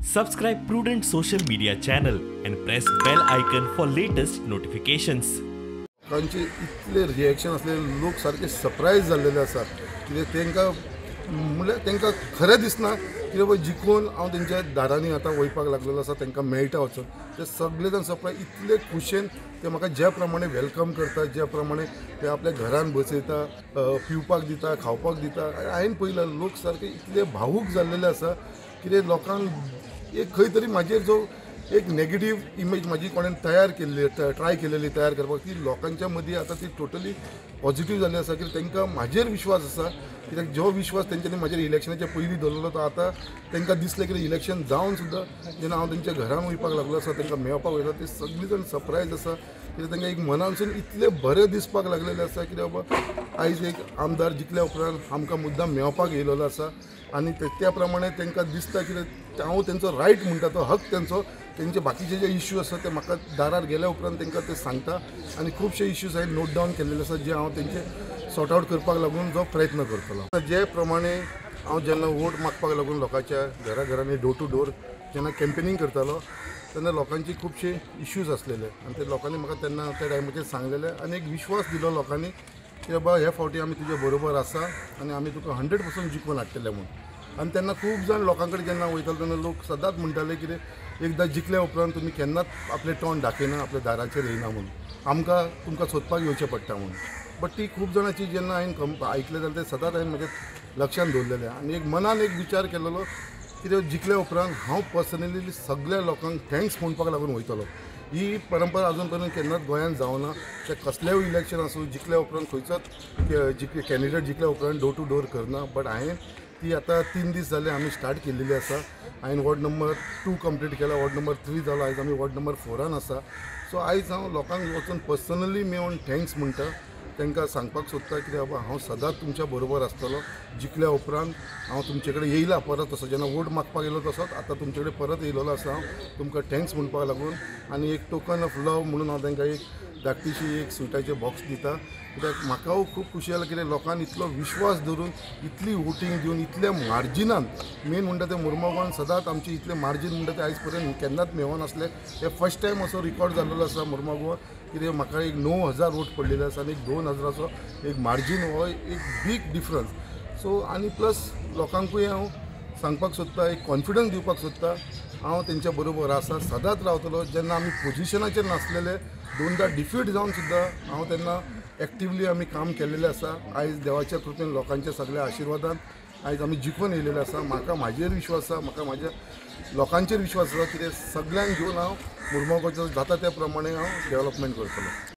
Subscribe Prudent Social Media channel and press bell icon for latest notifications. लोकांचे इतले reaction असले, लोक सारके सरप्रायज जाल्लेले आसा कित्याक तांकां म्हणल्यार तांकां खरें दिसना कित्याक बाबा जिखून हांव तेंच्या दारांनी आतां वयपाक लागलेलो आसा, तांकां मेळटा वचून. ते सगळे जाण सरप्रायज, इतले खुशयेन ते म्हाका ज्या प्रमाणे welcome करता, ज्या प्रमाणे ते आपल्या घरान बसयता, पिवपाक दिता, खावपाक दिता. हांवें पळयलां लोक सारके इतले भावूक जाल्लेले आसा कितें लोकांक एक खंय तरी म्हाजेर जो एक नेगेटीव इमेज म्हाजी कोणेन तयार केल्ली, ट्राय केलेली तयार करपाक, ती लोकांच्या मदीं आतां ती टोटली पॉझिटीव जाल्ली आसा. कित्याक तांकां म्हाजेर विश्वास आसा, कित्याक जो विश्वास तेंच्यांनी म्हाजेर इलेक्शनाच्या पयलीं दवरलो तो आतां तांकां दिसलें कितें इलेक्शन जावन सुद्दां जेन्ना हांव तेंच्या घरान वयपाक लागलो आसा, तांकां मेळपाक वयता, ते सगळीं जाण सरप्रायज आसा. कित्याक तांकां एक मनानसून इतलें बरें दिसपाक लागलेलें आसा कित्याक बाबा आयज एक आमदार जिखल्या उपरांत आमकां मुद्दाम मेळपाक येयलेलो आसा आनी त्या प्रमाणे तांकां दिसता कितें हांव तेंचो रायट म्हणटा तो हक तेंचो, तेंचे बाकीचे जे इश्यू आसा ते म्हाका दारार गेल्या उपरांत तांकां ते सांगता आनी खुबशे इश्यूज हांवें नोट डावन केल्लेले आसा जे हांव तेंचे सॉर्ट आवट करपाक लागून जो प्रयत्न करतलो. जे प्रमाणे हांव जेन्ना वोट मागपाक लागून लोकांच्या घरा घरांनी डोर टू डोर जेन्ना कॅम्पेनींग करतालो तेन्ना लोकांचे खुबशे इश्यूज आसलेले आनी ते लोकांनी म्हाका तेन्ना त्या टायमाचेर सांगलेले आनी एक विश्वास दिलो लोकांनी की बाबा ह्या फावटी आमी तुजे बरोबर आसा आनी आमी तुका 100% जिखून हाडटले म्हूण. आनी तेन्ना खूब जाण लोकां कडेन जेन्ना वयताले तेन्ना लोक सदांच म्हणटाले कितें एकदां जिखल्या उपरांत तुमी केन्नाच आपलें तोंड दाखयना, आपल्या दाराचेर येयना म्हूण, आमकां तुमकां सोदपाक येवचें पडटा म्हूण. बट ती खूब जाणांची जेन्ना हांवें आयकलें जाल्यार तें सदांच हांवें म्हज्या लक्षान दवरलेलें आनी एक मनान एक विचार केलेलो कितें जिखल्या उपरांत हांव पर्सनली सगळ्या लोकांक thanks म्हणपाक लागून वयतलो. ही परंपरा अजून पर्यंत केन्नाच गोंयांत जावना. ते कसलेय इलेक्शन आसूं जिखल्या उपरांत खंयचोच कॅन्डिडेट जिखल्या उपरांत डोर टू डोर करना. बट हांवें ती आतां 3 दीस जाले आमी स्टार्ट केल्लेली आसा. हांवें वॉर्ड नंबर 2 कंप्लीट केला, वॉर्ड नंबर 3 जालो, आयज आमी वॉर्ड नंबर 4 आसा. सो आयज हांव लोकांक वचून पर्सनली मेळून thanks म्हणटा, तांकां सांगपाक सोदता कितें बाबा हांव सदांच तुमच्या बरोबर आसतलो, जिखल्या उपरांत हांव तुमचे कडेन येयला परत, तसो जेन्ना वोट मागपाक येयलो तसोच आतां तुमचे कडेन परत येयलेलो आसा हांव तुमकां thanks म्हणपाक लागून. आनी एक टोकन ऑफ लव म्हणून हांव तांकां एक धाकटीशी एक स्विटाचें बॉक्स दिता कित्याक म्हाका खूब खुशी जाली कित्याक लोकांनी इतलो विश्वास धरून इतली वोटींग दिवन इतल्या मार्जिनान, मेन म्हणटा तें मुरमुगांवान सदांच आमचें इतलें मार्जीन म्हणटा तें आयज पर्यंत केन्नाच मेळनासलें. हें फर्स्ट टायम असो रिकॉर्ड जाल्लो आसा मुरमुगांवान कित्याक म्हाका एक 9000 वोट पडलेले आसा आनी एक 2000चो एक मार्जीन हो एक बीग डिफरन्स. सो आनी प्लस लोकांकूय हांव सांगपाक सोदता, एक कॉन्फिडन्स दिवपाक सोदता हांव तेंच्या बरोबर आसा, सदांच रावतलो. जेन्ना आमी पोजिशनाचेर नासलेले 2दा डिफीट जावन सुद्दां हांव तेन्ना एक्टिवली आमी काम केल्लेलें आसा. आयज देवाच्या कृपेन लोकांच्या सगळ्या आशिर्वादान आयज आमी जिखून येयलेले आसा. म्हाका म्हाजेर विश्वास आसा, म्हाका म्हाज्या लोकांचेर विश्वास आसा कितें सगळ्यांक घेवन हांव मुरमुगांवचो जाता त्या प्रमाणे हांव डेवलपमेंट करतलो.